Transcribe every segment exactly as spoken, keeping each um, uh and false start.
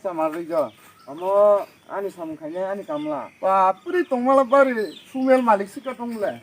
Sama rwgo. Omo ani samung khainai ani kamla. Bapri tongmala bari sumel malik sika tongmole.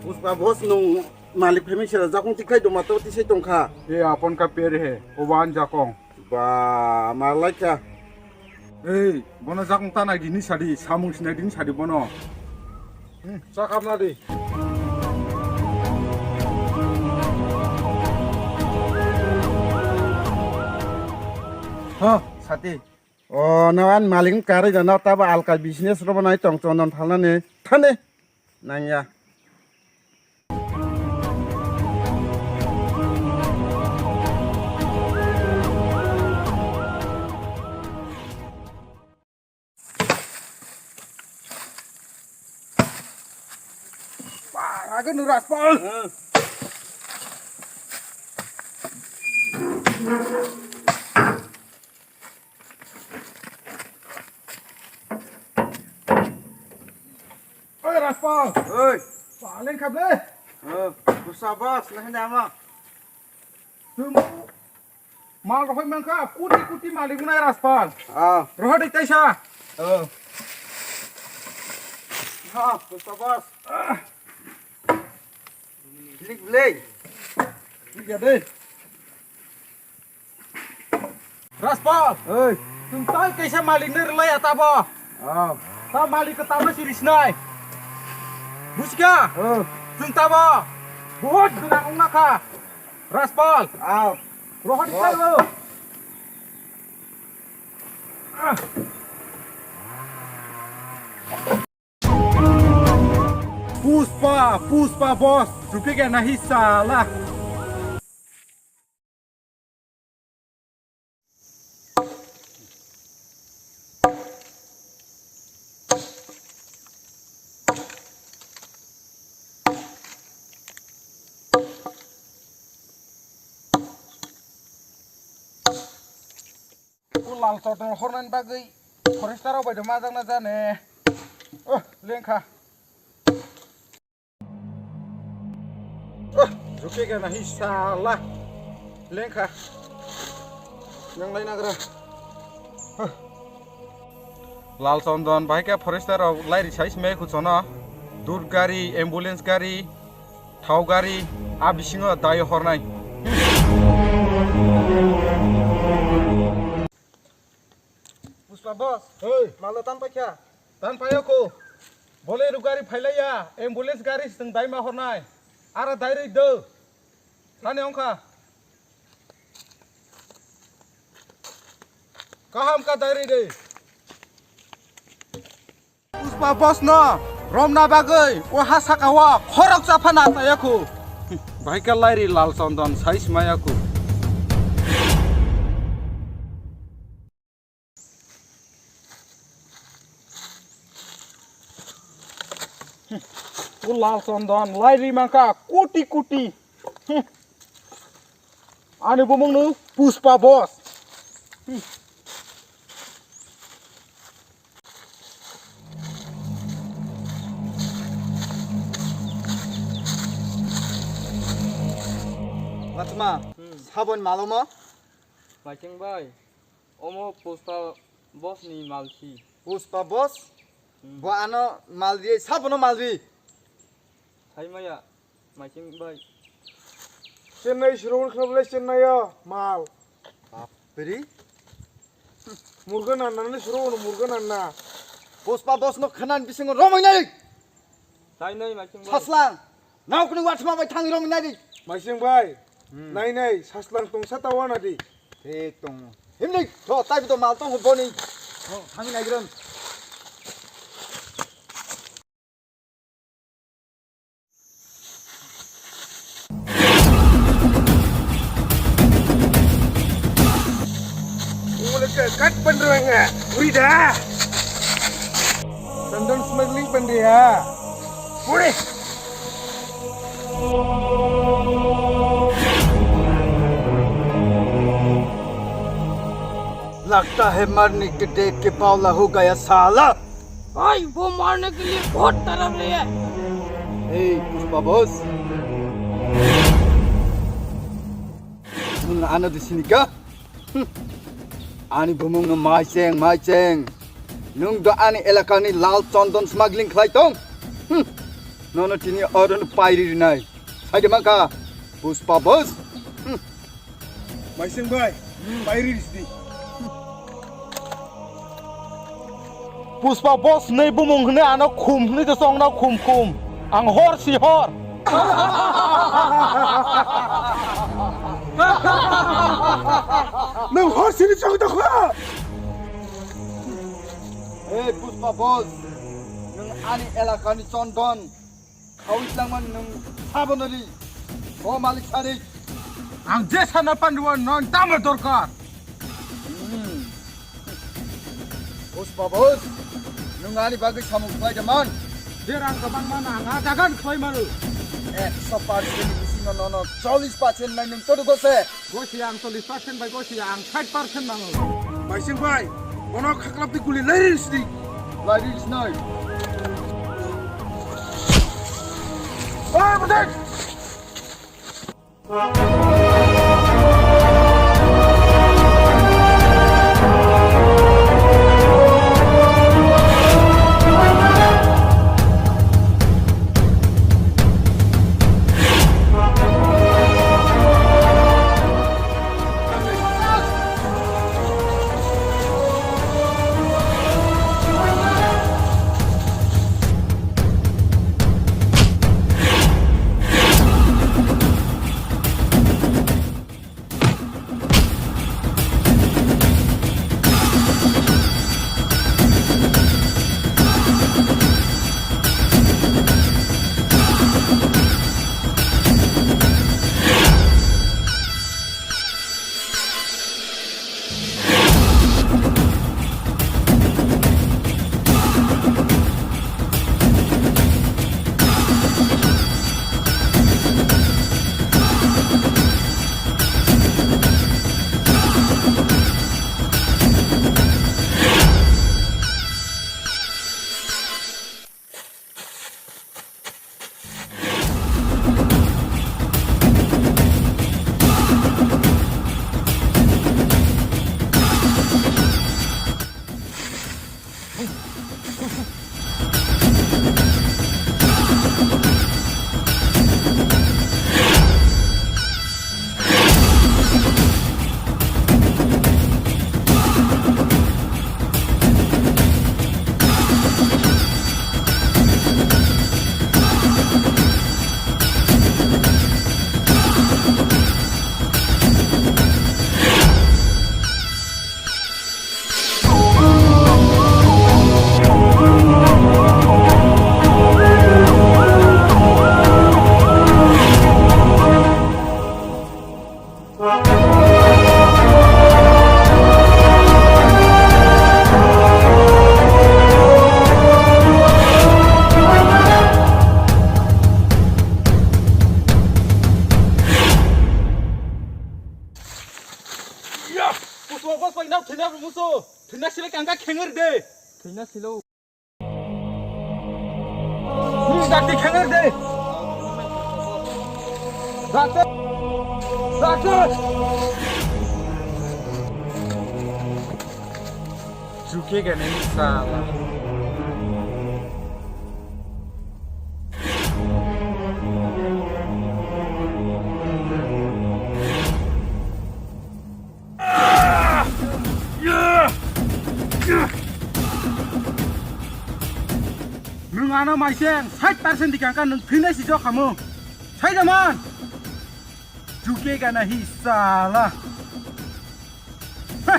Pushpa boss nwng malik phaimani sera jakung tikhlai doma to tisai tongkha. Ye apon ka per he, oban jakong. Ba, ma laikha. Ei, bono jakong tanai dini sadi, samung sinai dini sadi bono. Hmm, chakap na di. Ha, sati. O, no an maling kari jana tabo alka business robo nai tong chondon thalnani. Thani. Nangya. Paraganu Raspal. Oi, Raspal. Oi. Paleng kable. Oh, kusabas, nah ini ama. Tum. Mal rohoi mangka, kuti kuti malik nai Raspal. Ah. Rohoi taisa. Oh. Ha, kusabas. Blik blei. Blik ya deh. Raspal. Oi. Tum tai kaisa malik ni rwlai ya tabo. Ah. Ta malik ke tabo siri sinai. Buska? Oh. Tum tabo. Bahut gwnang ongna kha. Raspal. Ah. Rohor di. Pushpa, Pushpa boss, jupike nahi sala. O lal chondon hornani bagwi forester rok bai do majak na jane. Oh, lengkha. Oh, juke gana hi sala. Lengkha. Yang lain agra. Huh. Lal chondon bai khe forester rok lairi sai sime khuchono. Dud gari, ambulance gari, thau gari, a bisingo dai hornai. Pushpa boss, hey, malo tan paikha. Tan payo ko. Bolero gari phailaiya, ambulance gari sing dai ma hornai. Ara dai ri do. Sani ongkha. Kaham ka dai ri de. Pushpa boss no romna bagwi o ha saka o khorok chapha na tayakhu. Bhaika lairi lal chondon sai smayakhu. O lal chondon lairi mangkha koti koti. Ani bumung no Pushpa boss. Latma, hmm, sabon malomo? Maising bai, omo Pushpa boss ni malsi. Pushpa boss? Hmm. Bo ano malri, sabono malri. Saimaya. Maising bai. Chennai suru wngkha bwle Chennai o mal. Bapri. Murga nanna le suru wngkha murga nanna. Pushpa boss no khanan bisingo romwi nai. Sainai maising bai. Saslang. Naukni watma bai thangwi romwi nai. Maising bai. Hmm. Nai nai saslang tongsa ta wana di. Thik tongo. Himni tho tai to mal tongo boni. Tho thangwi nai gron. Kat pandranga, urida. Sandal smuggling pandya. Pure. लगता है मरने के डेट के पावला हो गया साला। भाई, वो मारने के लिए बहुत तड़प रही है। Hey, Pushpa boss. Nwng ano di sinika? Hmm. Ani bumung no maicheng, maicheng. Nwng do ani elaka ni lal chondon smuggling khlai tong. Hmm. Nono tini oro no pairi rinai. Saide mangka, Pushpa boss. Hmm. Maising bai, pairi risdi. Pushpa boss nei bumung hwnwi ano khum hwnwi to chongno khum khum. Ang hor si hor. Nwng hor sini chong tokla. Hey Pushpa boss, nwng ani elaka ni chondon. Khawi tlangmani nwng sabono ri. O malik sari. Ang je sana panduan non tamo dorkar. Hmm. Pushpa boss, nwng ani bagwi samung khlai de man. Je rang kwbang mano ang a jagan khlai mano. Ekso percent ni bisingo nono chollish percent nai nwng todu gose. Gosi ang chollish percent bai gosi ang sait percent nango. Maising bai, bono khaklap di guli lai ri sidi. Lai ri sinai. Oi, budek! Ya! Pusu, bos, pai, nau, thina, pusu. Thina, sila, kangka, khenger de. Thina, silo. Ni, dakti, khenger de. Dakti. Dakti. Juke gane sala. Nwng ano maiseng sait percent dikang ka nwng thwinai si jok kamo. Sai da man. Juke gana hi sala. Ha!